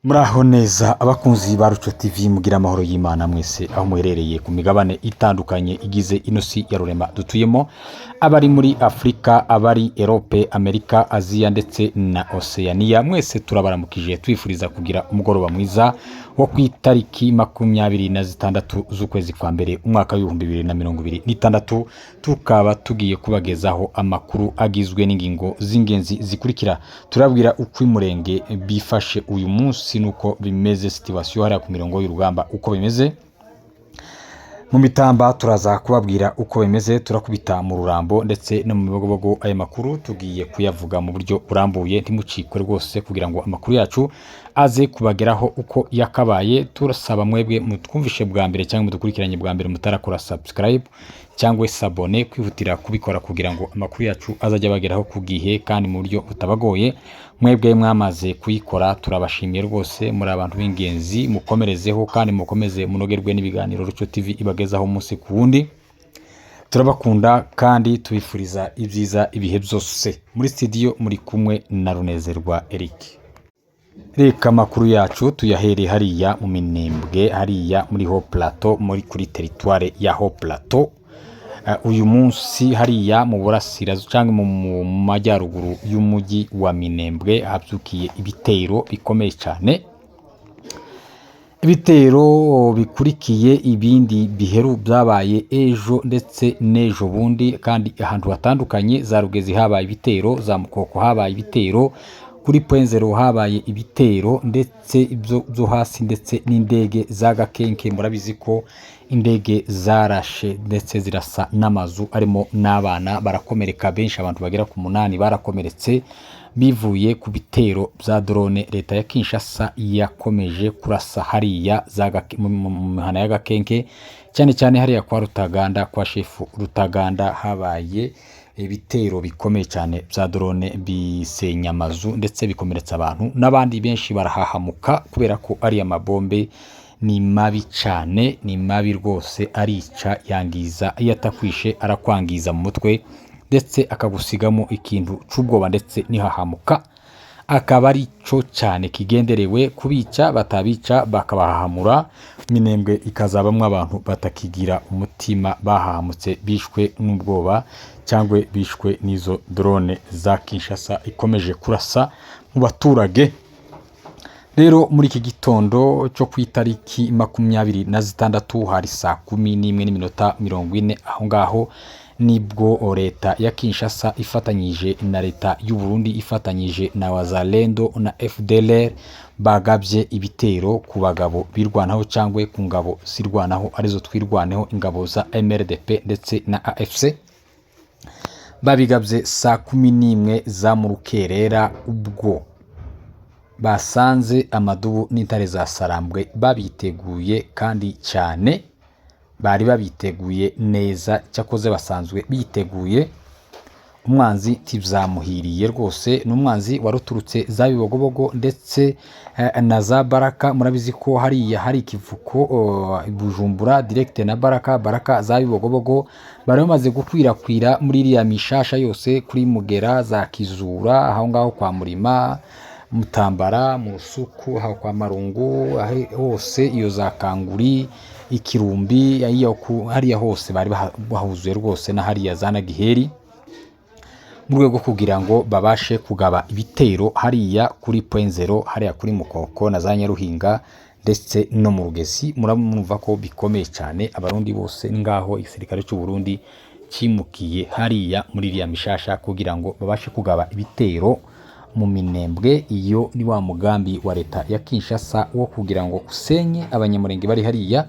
Muraho neza abakunzi ba Ruco TV, mugira amahoro y'Imana mwese aho muherereye ku migabane itandukanye igize ino si ya rurema dutuyemo, abari muri Afurika, abari Erope, Amerika, Aziya ndetse na Oceania, mwese turabaramukije twifuriza kugira umugoroba mwiza wo ku itariki 26 z'ukwezi kwa mbere umwaka w'2026. Tukaba tugiye kubagezaho amakuru agizwe n'ingingo z'ingenzi zikurikira. Turabwira uko Imurenge bifashe uyu munsi nuko bimeze, situation hariya ku mirongo y'urugamba uko bimeze. Mu mitamba turaza kubabwira uko bimeze, turakubita mu Rurambo ndetse no mu Bibogobogo. Aya makuru tugiye kuyavuga mu buryo burambuye, ntimucikwe rwose kugira ngo amakuru yacu aze kubageraho uko yakabaye. Turasaba mwebwe mutwumvishe bwa mbere cyangwa mudukurikiranye bwa mbere mutarakora subscribe cyangwa s'abonner, kwihutira kubikora kugira ngo amakuru yacu azajye abageraho ku gihe kandi mu buryo butabagoye. Mwebwe mwamaze kuyikora turabashimiye rwose, muri abantu b'ingenzi, mukomerezeho kandi mukomeze munogerwe n'ibiganiro Ruco TV ibagezaho umunsi ku wundi. Turabakunda kandi tubifuriza ibyiza ibihe byose. Muri studio muri kumwe na Runezerwa Eric. Reka amakuru yacu tuyahere hariya mu Minembwe, hariya muri Haut Plateau, muri kuri territoire ya Haut Plateau. Uyu munsi hariya mu burasirazuba cyangwa mu majyaruguru y'umujyi wa Minembwe habyukiye ibitero bikomeye cyane, ibitero bikurikiye ibindi biheru byabaye ejo ndetse n'ejo bundi, kandi ahantu hatandukanye. Za Rugezi habaye ibitero, za Mukoko habaye ibitero, kuri Point Zéro habaye ibitero, ndetse ibyo byo hasi ndetse n'indege za Gakenke. Murabizi ko indege zarashe ndetse zirasa n'amazu arimo n'abana barakomereka benshi, abantu bagera ku munani barakomeretse bivuye ku bitero bya drone leta ya Kinshasa yakomeje kurasa hariya mu mihana ya Gakenke, cyane cyane hariya kwa Rutaganda, kwa shefu Rutaganda habaye ibitero bikomeye cyane bya drone, bisenya amazu ndetse bikomeretsa abantu, n'abandi benshi barahahamuka kubera ko ariya mabombe ni mabi cyane, ni mabi rwose, arica, yangiza. Iyo atakwishe arakwangiza mu mutwe ndetse akagusigamo ikintu cy'ubwoba ndetse n'ihahamuka, akaba ari cyo cyane kigenderewe kubica, batabica bakabahahamura. Minembwe ikazabamwo abantu batakigira umutima, bahahamutse, bishwe n'ubwoba cyangwa bishwe n'izo drone za Kinshasa ikomeje kurasa mu baturage. Rero muri iki gitondo cyo ku itariki 26, hari saa 11:40 aho ngaho, nibwo leta ya Kinshasa ifatanyije na leta y'u Burundi, ifatanyije na Wazalendo na FDLR, bagabye ibitero ku bagabo birwanaho cyangwa ku ngabo zirwanaho, arizo Twirwaneho, ingabo za MRDP ndetse na AFC. Babigabye saa 11 za mu rukerera, ubwo basanze amadubu n'intare za Sarambwe babiteguye kandi cyane, bari babiteguye neza, cyakoze basanzwe biteguye. Umwanzi ntibyamuhiriye rwose, ni umwanzi waruturutse za Bibogobogo ndetse na za Baraka. Murabizi ko hariya hari ikivuko Bujumbura direct na Baraka, Baraka za Bibogobogo, bari bamaze gukwirakwira muri iriya mishasha yose kuri Mugera, za Kizura, aho ngaho kwa Murima, Mutambara, mu Rusuku, aho kwa Marungu, hose iyo za Kanguri, Ikirumbi, hariya hose bari bahuzuye rwose, na hariya za Nagiheri, mu rwego rwo kugira ngo babashe kugaba ibitero hariya kuri Point Zéro, hariya kuri Mukoko na za Nyaruhinga ndetse no mu Rugezi. Muramwumva ko bikomeye cyane. Abarundi bose ngaho igisirikare cy'u Burundi cyimukiye hariya muri iriya mishasha kugira ngo babashe kugaba ibitero mu Minembwe. Iyo ni wa mugambi wa leta ya Kinshasa wo kugira ngo usenye Abanyamurenge bari hariya,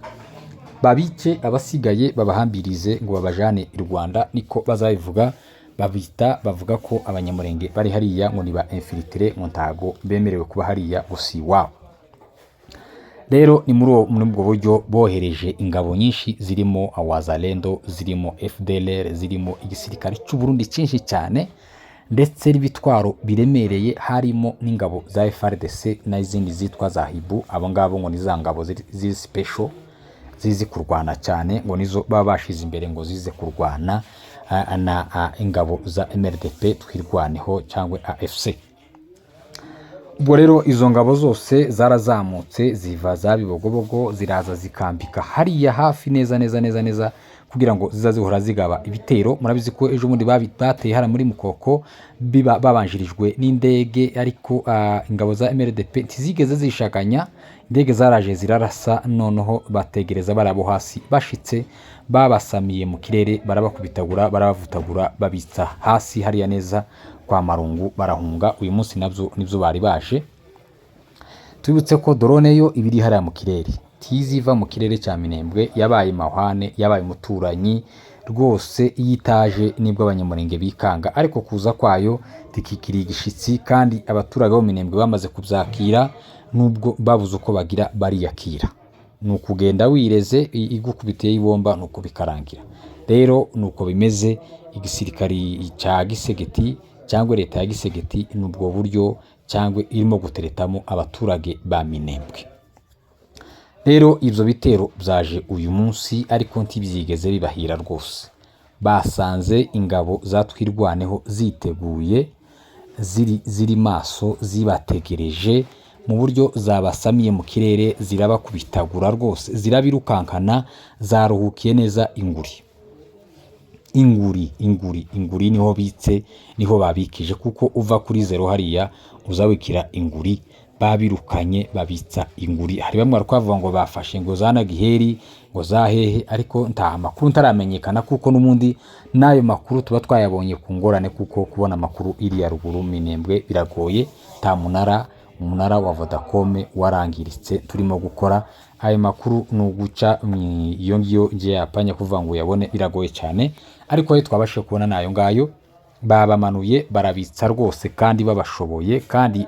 babice, abasigaye babahambirize ngo babajane i Rwanda, niko bazabivuga. Babita bavuga ko Abanyamurenge bari hariya ngo ni ba infiltrés, ngo ntago bemerewe kuba hariya, ngo si iwabo. Rero ni muri ubwo buryo bohereje ingabo nyinshi zirimo Wazalendo, zirimo FDLR, zirimo igisirikare cy'u Burundi cyinshi cyane ndetse n'ibitwaro biremereye, harimo n'ingabo za FARDC n'izindi zitwa za Hibu. Abo ngabo ngo ni za ngabo ziri special, zizi kurwana cyane, ngo nizo baba bashize imbere ngo zize kurwana na ingabo za MRDP, Twirwaneho cyangwa AFC. Ubwo rero izo ngabo zose zarazamutse ziva za Bibogobogo, ziraza zikambika hariya hafi neza neza neza neza, kugira ngo ziza zihora zigaba ibitero. Murabizi ko ejo bundi bateye hariya muri Mukoko, biba babanjirijwe n'indege, ariko ingabo za MRDP ntizigeze zishakanya. Indege zaraje zirarasa, noneho bategereza barabo hasi bashitse, babasamiye mu kirere, barabakubitagura, barabavutagura, babitsa hasi hariya neza kwa Marungu, barahunga. Uyu munsi nabyo nibyo bari baje. Tubibutse ko drone yo iba iri hariya mu kirere, tiziva mu kirere cya Minembwe, yabaye mahwane, yabaye umuturanyi rwose. Iyo itaje nibwo Abanyamurenge bikanga, ariko kuza kwayo tikikiri igishitsi, kandi abaturage bo mu Minembwe bamaze kubyakira, nubwo babuze uko bagira bariyakira. Ni ukugenda wireze, igukubitiye ibomba, nuko bikarangira. Rero nuko bimeze. Igisirikari cya Gisegeti cyangwa leta ya Gisegeti ni ubwo buryo cyangwa irimo guteretamo abaturage ba Minembwe. Rero ibyo bitero byaje uyu munsi, ariko ntibyigeze bibahira rwose. Basanze ingabo za Twirwaneho ziteguye, ziri maso, zibategereje mu buryo zabasamiye mu kirere, zirabakubitagura rwose, zirabirukankana, zaruhukiye neza inguri inguri inguri inguri. Niho bitse, niho babikije, kuko uva kuri zero hariya uzawikira inguri. Babirukanye, babitsa inguri. Hari bamwe bari kuvuga ngo bafashe ngo za Nagiheri, ngo za hehe, ariko nta makuru ntaramenyekana, kuko n'ubundi n'ayo makuru tuba twayabonye ku ngorane, kuko kubona amakuru iriya ruguru Minembwe biragoye. Nta munara, umunara wa Vodacom warangiritse turimo gukora ayo makuru, ni uguca iyo ngiyo ngiye yapanya kuvuga ngo uyabone biragoye cyane, ariko ayo twabashije kubona ni ayo ngayo. Babamanuye, barabitsa rwose, kandi babashoboye, kandi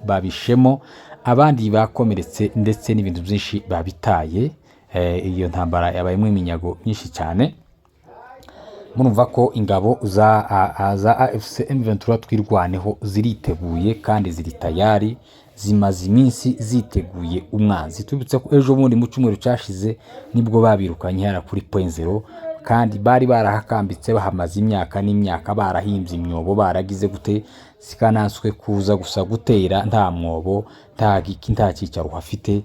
babishemo abandi bakomeretse, ndetse n'ibintu byinshi babitaye. Iyo ntambara yabayemo iminyago myinshi cyane. Murumva ko ingabo za AFC M23 Twirwaneho ziriteguye kandi ziri tayari, zimaze iminsi ziteguye umwanzi. Tubibutse ko ejo bundi mu cyumweru cyashize nibwo babirukanye hariya kuri Point Zero, kandi bari barahakambitse, bahamaze imyaka n'imyaka, barahimbye imyobo, baragize gute. Sikananswe kuza gusa gutera nta mwobo, nta giki, nta cyicaro uhafite.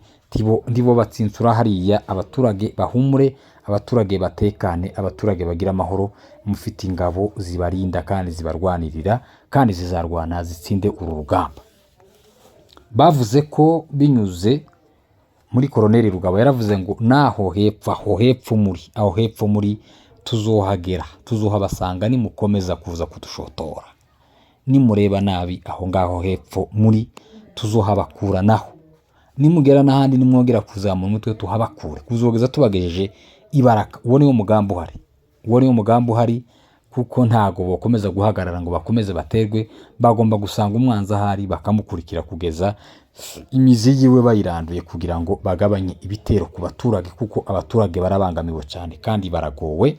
Ndibo batsinsura hariya. Abaturage bahumure, abaturage batekane, abaturage bagira amahoro. Mufite ingabo zibarinda kandi zibarwanirira, kandi zizarwana zitsinde uru rugamba. Bavuze ko binyuze muri Koroneli Rugabo, yaravuze ngo naho hepfo, aho hepfo muri, aho hepfo muri, tuzohagera, tuzohabasanga nimukomeza kuza kudushotora, nimureba nabi aho ngaho hepfo muri tuzohabakura, naho nimugera n'ahandi, nimwongera kuzamura umutwe tuhabakure, kuzogeza tubagejeje ibaraka. Uwo niwo mugambi uhari, uwo niwo mugambi uhari, kuko ntago bakomeza guhagarara ngo bakomeze baterwe. Bagomba gusanga umwanzi ahari, bakamukurikira kugeza imizi yiwe bayiranduye, kugira ngo bagabanye ibitero ku baturage, kuko abaturage barabangamiwe cyane kandi baragowe.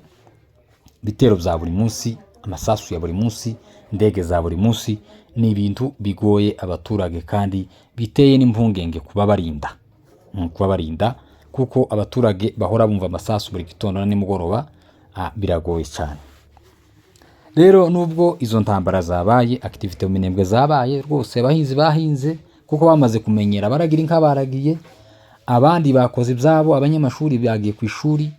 Ibitero bya buri munsi, amasasu ya buri munsi, indege za buri munsi, ni ibintu bigoye abaturage kandi biteye n'impungenge kubabarinda, kubabarinda, kuko abaturage bahora bumva amasasu buri gitondo na nimugoroba, biragoye cyane. Rero nubwo izo ntambara zabaye, activité mu Minembwe zabaye rwose. Abahinzi bahinze kuko bamaze kumenyera, baragira inka baragiye, abandi bakoze ibyabo, abanyamashuri bagiye ku ishuri,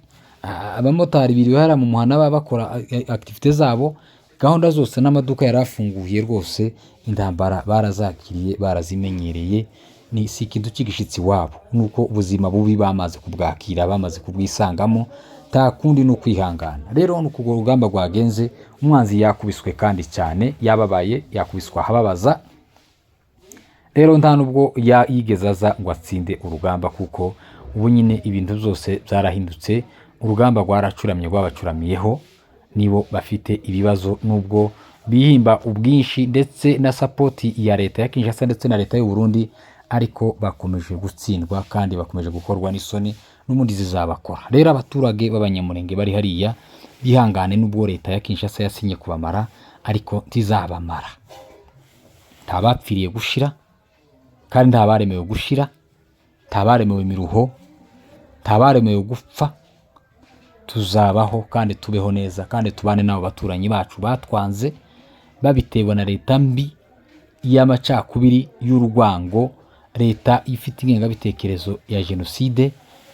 abamotari biriwe hariya mu muhanda baba bakora activité zabo, gahunda zose, n'amaduka yari afunguye rwose. Intambara barazakiriye, barazimenyereye, ni si ikintu cy'igishitsi iwabo, nuko ubuzima bubi bamaze kubwakira, bamaze kubwisangamo, nta kundi ni ukwihangana. Rero ni uko urwo rugamba rwagenze. Umwanzi yakubiswe kandi cyane, yababaye, yakubiswe ahababaza. Rero nta nubwo yigeze aza ngo atsinde urugamba, kuko ubu nyine ibintu byose byarahindutse, urugamba rwaracuramye, rwabacuramiyeho, nibo bafite ibibazo, nubwo bihimba ubwinshi ndetse na support ya leta ya Kinshasa ndetse na leta y'u Burundi, ariko bakomeje gutsindwa kandi bakomeje gukorwa n'isoni, n'ubundi zizabakora. Rero abaturage b'Abanyamurenge bari hariya bihangane, nubwo leta ya Kinshasa yasinye kubamara, ariko ntizabamara. Nta bapfiriye gushira, kandi nta baremewe gushira, nta baremewe imiruho, nta baremewe gupfa. Tuzabaho kandi tubeho neza, kandi tubane n'abo baturanyi bacu batwanze babitewe na leta mbi. y'amacakubiri, y'urwango, leta ifite ingengabitekerezo ya jenoside,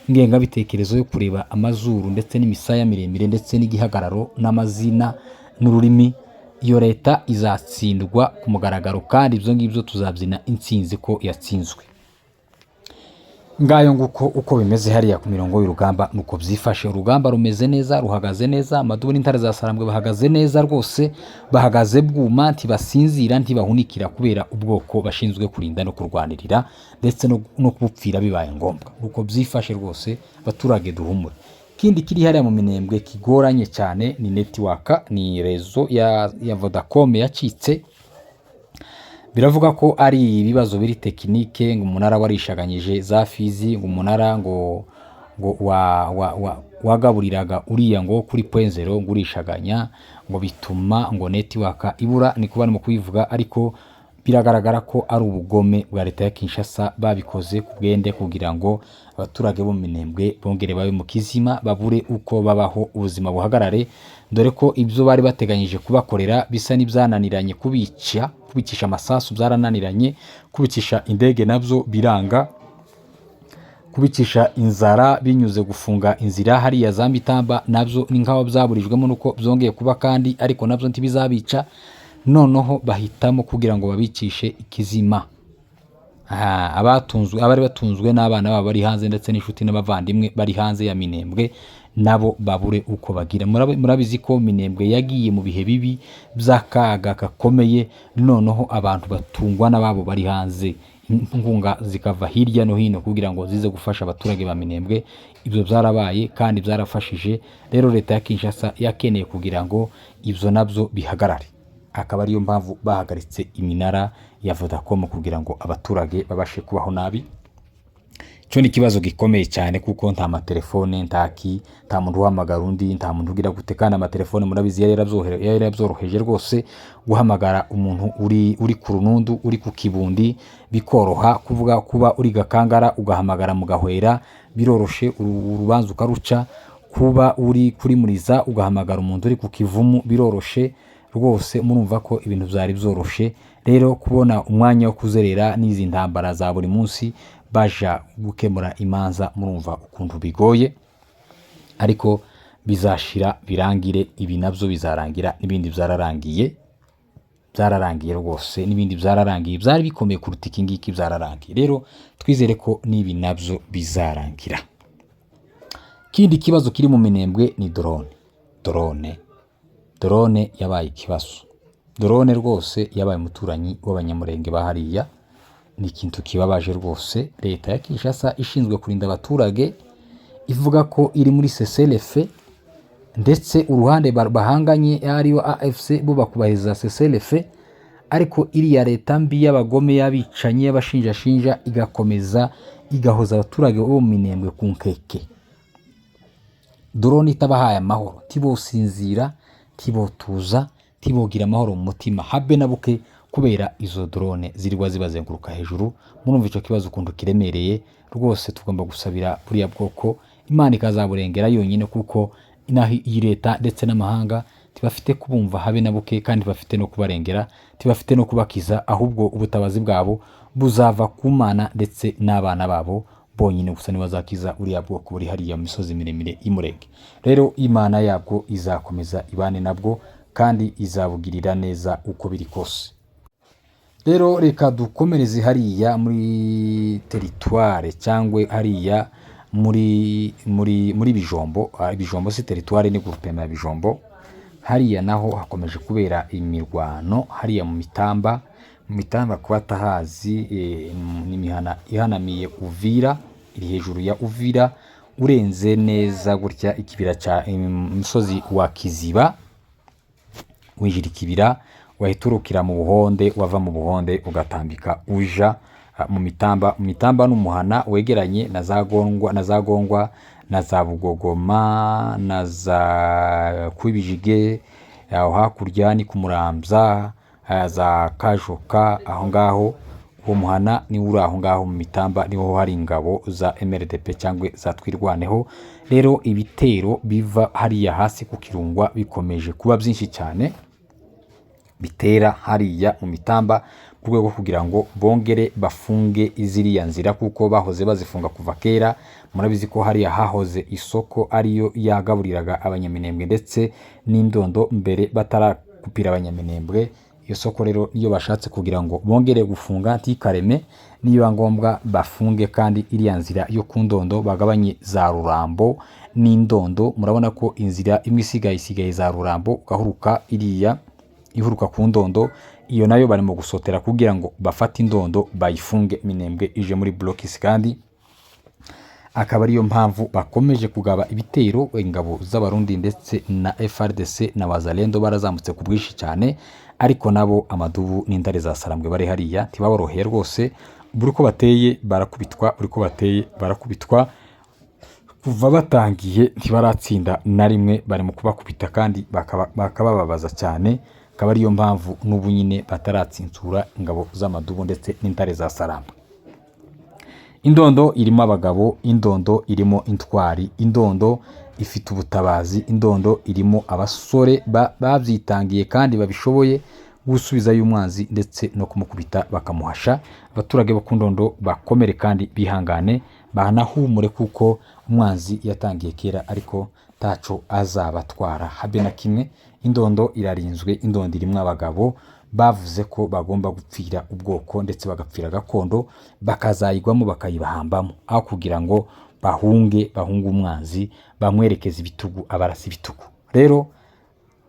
ingengabitekerezo yo kureba amazuru ndetse n'imisaya miremire ndetse n'igihagararo n'amazina n'ururimi. Iyo leta izatsindwa ku mugaragaro, kandi ibyo ngibyo tuzabyina intsinzi ko yatsinzwe. Ngayo nguko uko bimeze hariya ku mirongo y'urugamba, nuko byifashe. Urugamba rumeze neza, ruhagaze neza. Amadubu n'intare za Sarambwe bahagaze neza rwose, bahagaze bwuma, ntibasinzira, ntibahunikira kubera ubwoko bashinzwe kurinda no kurwanirira ndetse no kubupfira bibaye ngombwa. Nuko byifashe rwose, abaturage duhumure. Ikindi kiri hariya mu Minembwe kigoranye cyane ni network, ni réseau ya Vodacom yacitse. Biravuga ko ari ibibazo biri technique, ngo umunara warishaganyije za Fizi, ngo umunara ngo wagaburiraga uriya ngo kuri point zéro ngo urishaganya, ngo bituma ngo network ibura. Niko barimo kubivuga, ariko biragaragara ko ari ubugome bwa leta ya Kinshasa. Babikoze ku bwende kugira ngo abaturage bo mu Minembwe bongere babe mu kizima, babure uko babaho, ubuzima buhagarare, dore ko ibyo bari bateganyije kubakorera bisa n'ibyananiranye. Kubica, kubicisha amasasu byarananiranye, kubicisha indege nabyo biranga, kubicisha inzara binyuze gufunga inzira hariya za Mitamba nabyo ni nk'aho byaburijwemo, nuko byongeye kuba kandi, ariko nabyo ntibizabica. Noneho bahitamo kugira ngo babicishe ikizima. Abatunzwe, abari batunzwe n'abana babo bari hanze ndetse n'inshuti n'abavandimwe bari hanze ya Minembwe, nabo babure uko bagira. Murabizi ko Minembwe yagiye mu bihe bibi by'akaga gakomeye. Noneho abantu batungwa n'ababo bari hanze, inkunga zikava hirya no hino kugira ngo zize gufasha abaturage ba Minembwe. Ibyo byarabaye kandi byarafashije. Rero leta ya Kinshasa yakeneye kugira ngo ibyo nabyo bihagarare, akaba ariyo mpamvu bahagaritse iminara ya Vodacom kugira ngo abaturage babashe kubaho nabi. Icyo ni ikibazo gikomeye cyane, kuko nta matelefone, nta muntu uhamagara undi, nta muntu ugira gute. Kandi amatelefone murabizi yari yarabyoroheje rwose guhamagara umuntu uri ku Runundu, uri ku Kibundi bikoroha kuvuga, kuba uri Gakangara ugahamagara mu Gahwera biroroshe, urubanza ukaruca. Kuba uri kuri Muriza ugahamagara umuntu uri ku Kivumu biroroshe rwose. Murumva ko ibintu byari byoroshe. Rero kubona umwanya wo kuzerera n'izi ntambara za buri munsi baja gukemura imanza, murumva ukuntu bigoye. Ariko bizashira birangire, ibi nabyo bizarangira, n'ibindi byararangiye, byararangiye rwose, n'ibindi byararangiye byari bikomeye kuruta iki ngiki byararangiye. Rero twizere ko n'ibi nabyo bizarangira. Ikindi kibazo kiri mu Minembwe ni drone. Drone yabaye ikibazo. Drone rwose yabaye umuturanyi w'Abanyamurenge ba hariya. Ni ikintu kibabaje rwose. Leta ya Kinshasa ishinzwe kurinda abaturage ivuga ko iri muri cessez-le-feu, ndetse uruhande bahanganye ariyo AFC bo bakubahiriza cessez-le-feu, ariko iriya leta mbi y'abagome, y'abicanyi, y'abashinjashinja igakomeza igahoza abaturage bo mu Minembwe ku nkeke. Drone itabahaye amahoro, ntibosinzira, ntibotuza, ntibogira amahoro mu mutima habe na buke, kubera izo drone zirirwa zibazenguruka hejuru. Murumva icyo kibazo ukuntu kiremereye rwose. Tugomba gusabira buriya bwoko, Imana ikazaburengera yonyine, kuko inaha iyi leta ndetse n'amahanga ntibafite kubumva habe na buke, kandi bafite no kubarengera, ntibafite no kubakiza. Ahubwo ubutabazi bwabo buzava ku Mana ndetse n'abana babo bonyine gusa, nibo bazakiza buriya bwoko buri hariya mu misozi miremire y'Umurenge. Rero Imana yabwo izakomeza ibane nabwo kandi izabugirira neza uko biri kose. Rero reka dukomereze hariya muri territoire cyangwa hariya muri Bijombo. Bijombo si territoire, ni groupement ya Bijombo. Hariya naho hakomeje kubera imirwano hariya mu Mitamba. Mu Mitamba, kuba atahazi, ni imihana ihanamiye Uvira, iri hejuru ya Uvira, urenze neza gutya ikibira cya umusozi wa Kiziba, winjira ikibira, wahita urukira mu Buhonde, wava mu Buhonde ugatambika uja mu Mitamba. Mu Mitamba ni umuhana wegeranye na za Gongwa, na za Bugogoma, na za Kwibijige. Aho hakurya ni ku Muramvya, za Kajoka aho ngaho. Uwo muhana niwo uri aho ngaho mu Mitamba, niho hari ingabo za MRDP cyangwa za Twirwaneho. Rero ibitero biva hariya hasi ku Kirungwa bikomeje kuba byinshi cyane, bitera hariya mu Mitamba. Ku rwego kugira ngo bongere bafunge ziriya nzira, kuko bahoze bazifunga kuva kera. Murabizi ko hariya hahoze isoko ariyo yagaburiraga Abanyaminembwe ndetse n'Indondo mbere batarakupira Abanyaminembwe. Iyo soko rero niyo bashatse kugira ngo bongere gufunga ntikareme, niba ngombwa bafunge kandi iriya nzira yo ku Ndondo, bagabanye za Rurambo n'Indondo. Murabona ko inzira imwe isigaye za Rurambo ugahuruka iriya ihuruka ku Ndondo, iyo nayo barimo gusotera kugira ngo bafate Indondo bayifunge, Minembwe ije muri blocus. Kandi akaba ariyo mpamvu bakomeje kugaba ibitero. Ingabo z'Abarundi ndetse na FARDC na Wazalendo barazamutse ku bwinshi cyane, ariko nabo amadubu n'intare za Sarambwe bari hariya ntibaboroheye rwose. Buri uko bateye barakubitwa, buri uko bateye barakubitwa. Kuva batangiye ntibaratsinda na rimwe, bari mu kubakubita kandi bakabababaza cyane. Akaba ariyo mpamvu n'ubu nyine bataratsinsura ingabo z'amadubu ndetse n'intare za Sarambwe. Indondo irimo abagabo, Indondo irimo intwari, Indondo ifite ubutabazi, Indondo irimo abasore babyitangiye kandi babishoboye gusubizayo umwanzi ndetse no kumukubita bakamuhasha. Abaturage bo ku Ndondo bakomere kandi bihangane, banahumure, kuko umwanzi yatangiye kera ariko taco azabatwara habe na kimwe. Indondo irarinzwe, Indondo irimo abagabo bavuze ko bagomba gupfira ubwoko ndetse bagapfira gakondo, bakazayigwamo bakayibahambamo aho kugira ngo bahunge umwanzi bamwerekeze ibitugu, abarasa ibitugu. Rero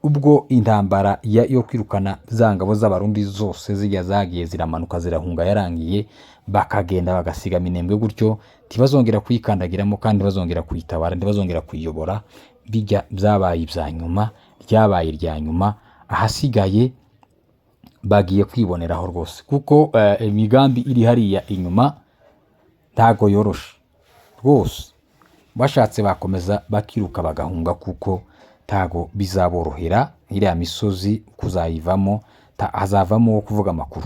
ubwo intambara yo kwirukana za ngabo z'Abarundi zose zijya zagiye ziramanuka zirahunga yarangiye, bakagenda bagasiga Minembwe gutyo, ntibazongera kuyikandagiramo kandi ntibazongera kuyitabara, ntibazongera kuyiyobora. Bijya byabaye ibya nyuma, ryabaye irya nyuma. Ahasigaye bagiye kwiboneraho rwose, kuko imigambi iri hariya inyuma ntago yoroshe rwose. Bashatse bakomeza bakiruka bagahunga, kuko ntago bizaborohera. Iriya misozi kuzayivamo hazavamo uwo kuvuga amakuru.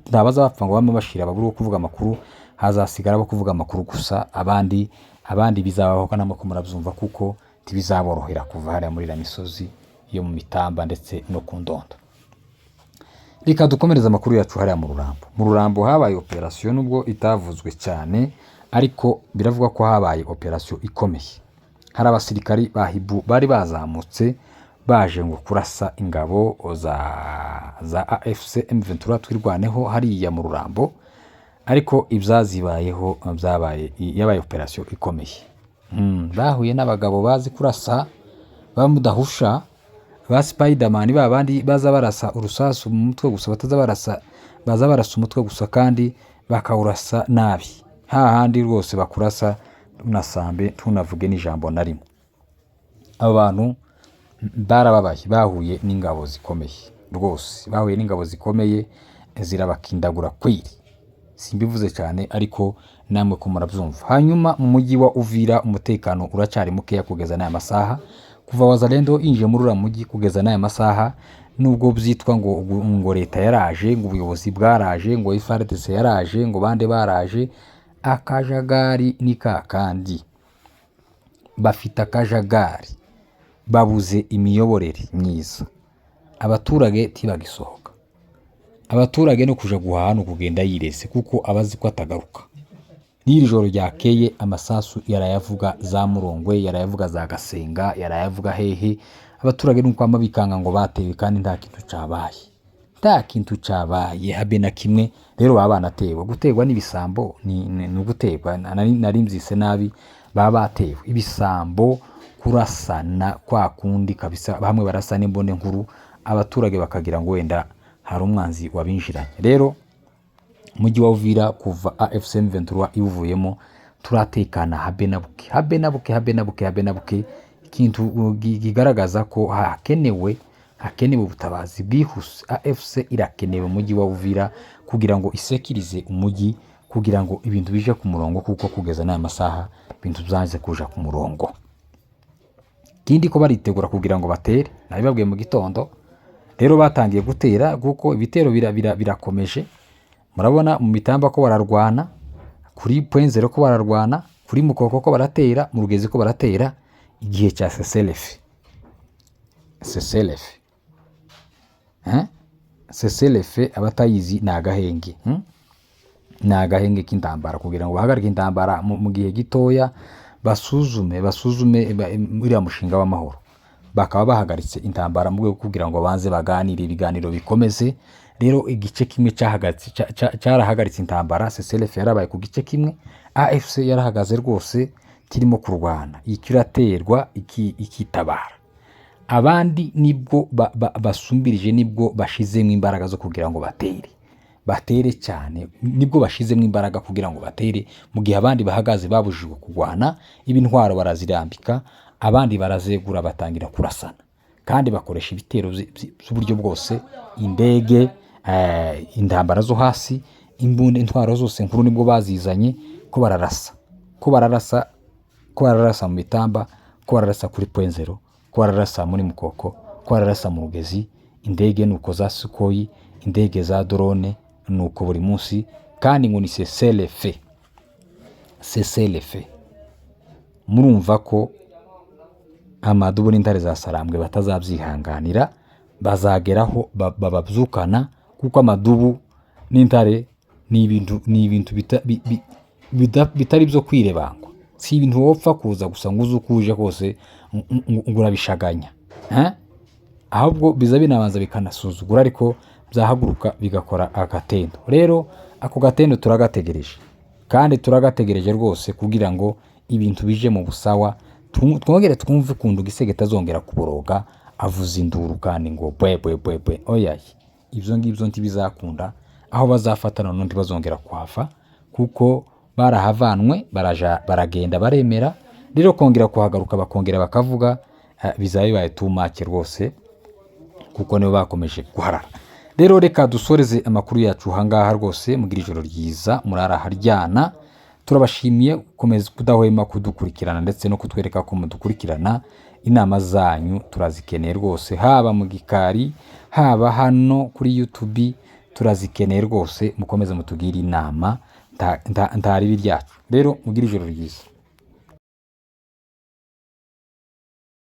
Ntabaza bapfa ngo bame bashira babure uwo kuvuga amakuru, hazasigara abo kuvuga amakuru gusa. Abandi bizabaho namwe ko murabyumva, kuko ntibizaborohera kuva hariya muri iriya misozi yo mu Mitamba ndetse no ku Ndondo. Reka dukomereze amakuru yacu hariya mu Rurambo. Mu Rurambo habaye operasiyo nubwo itavuzwe cyane, ariko biravugwa ko habaye operasiyo ikomeye. Hari abasirikari ba Hibu bari bazamutse baje ngo kurasa ingabo za AFC M23 Twirwaneho hariya mu Rurambo, ariko ibyazibayeho byabaye, yabaye operasiyo ikomeye. Bahuye n'abagabo bazi kurasa bamudahusha ba Spiderman, ba bandi baza barasa urusasu mu mutwe gusa, bataza barasa, baza barasa umutwe gusa kandi bakawurasa nabi, hahandi rwose bakurasa tunasambe tunavuge n'ijambo na rimwe. Abo bantu barababaye, bahuye n'ingabo zikomeye rwose, bahuye n'ingabo zikomeye zirabakindagura kwiri. Simbivuze cyane ariko namwe ko murabyumva. Hanyuma mu mujyi wa Uvira umutekano uracyari mukeya kugeza n'aya masaha. Kuva Wazalendo yinjiye muri uriya mujyi kugeza n'aya masaha, nubwo byitwa ngo leta yaraje, ngo ubuyobozi bwaraje, ngo FARDC yaraje, ngo bande baraje, akajagari ni kakandi. Bafite akajagari, babuze imiyoborere myiza, abaturage ntibagisohoka. Abaturage no kuja guhaha no kugenda yirese, kuko abazi ko atagaruka. N'iri joro ryakeye amasasu yarayavuga za Murongwe, yarayavuga za Gasenga, yarayavuga hehe. Abaturage nuko bama bikanga ngo batewe kandi nta kintu cabaye, nta kintu cabaye habe na kimwe. Rero baba banatewe. Guterwa n'ibisambo ni uguterwa, nari mbyise nabi, baba batewe ibisambo, kurasana kwa kundi kabisa, bamwe barasa n'imbone nkuru, abaturage bakagira ngo wenda hari umwanzi wabinjiranye. Rero umujyi wa Uvira kuva AFC M23 iwuvuyemo turatekana habe na buke, habe na buke, habe na buke, habe na buke. Ikintu kigaragaza ko hakenewe ubutabazi bwihuse. AFC irakenewe mu mujyi wa Uvira kugira ngo isekirize umujyi, kugira ngo ibintu bije ku murongo, kuko kugeza n'aya masaha ibintu byanze kuja ku murongo. Ikindi ko baritegura kugira ngo batere, nabibabwiye mu gitondo. Rero batangiye gutera, kuko ibitero birakomeje. Murabona mu Mitamba ko bararwana, kuri Point Zero ko bararwana, kuri Mukoko ko baratera, mu Rugezi ko baratera. Igihe cya cessez-le-feu, cessez-le-feu, hein? Cessez-le-feu abatayizi ni agahenge, Ni agahenge k'intambara kugira ngo bahagarike intambara mu gihe gitoya, basuzume uriya mushinga w'amahoro. Bakaba bahagaritse intambara mu rwego rwo kugira ngo banze baganire, ibiganiro bikomeze. Rero igice kimwe cyarahagaritse intambara, cessez-le-feu yarabaye ku gice kimwe, AFC yarahagaze rwose kirimo kurwana, ikiraterwa ikitabara. Abandi nibwo basumbirije, nibwo bashizemo imbaraga zo kugira ngo batere, batere cyane, nibwo bashizemo imbaraga kugira ngo batere, mu gihe abandi bahagaze babujijwe kurwana, ibintwaro barazirambika, abandi barazegura batangira kurasana, kandi bakoresha ibitero by'uburyo bwose, indege, intambara zo hasi, imbunda, intwaro zose nkuru nibwo bazizanye, ko bararasa, ko bararasa, ko bararasa mu mitamba, ko bararasa kuri Point Zéro, ko bararasa muri Mukoko, ko bararasa mu Rugezi, indege nuko za Sukhoi, indege za drone nuko buri munsi, kandi ngo ni cessez-le-feu, cessez-le-feu. Murumva ko amadubu n'intare za Sarambwe batazabyihanganira, bazageraho bababyukana, kuko amadubu n'intare ni ibintu bitari byo kwirebangwa. Si ibintu wopfa kuza gusa ngo uze uko uje kose ngo urabishaganya, eh? Ahubwo biza binabanza bikanasuzugura, ariko byahaguruka bigakora agatendo. Rero ako gatendo turagategereje, kandi turagategereje rwose kugira ngo ibintu bije mu busawa, twongere twumve ukuntu Gisegeti azongera kuboroga avuza induru kandi ngo bwe bwe bwe bwe. Oya, ibyo ngibyo ntibizakunda. Aho bazafata noneho ntibazongera kuhava, kuko barahavanwe, baraja, baragenda, baremera. Rero kongera kuhagaruka bakongera bakavuga, bizaba bibaye too much rwose, kuko nibo bakomeje guharara. Rero reka dusoreze amakuru yacu ahangaha rwose. Mugira ijoro ryiza, murara haryana. Turabashimiye gukomeza kudahwema kudukurikirana ndetse no kutwereka ko mudukurikirana. Inama zanyu turazikeneye rwose, haba mu gikari, haba hano kuri YouTube, turazikeneye rwose. Mukomeze mutugire inama, nta ribi ryacu. Rero mugire ijoro ryiza.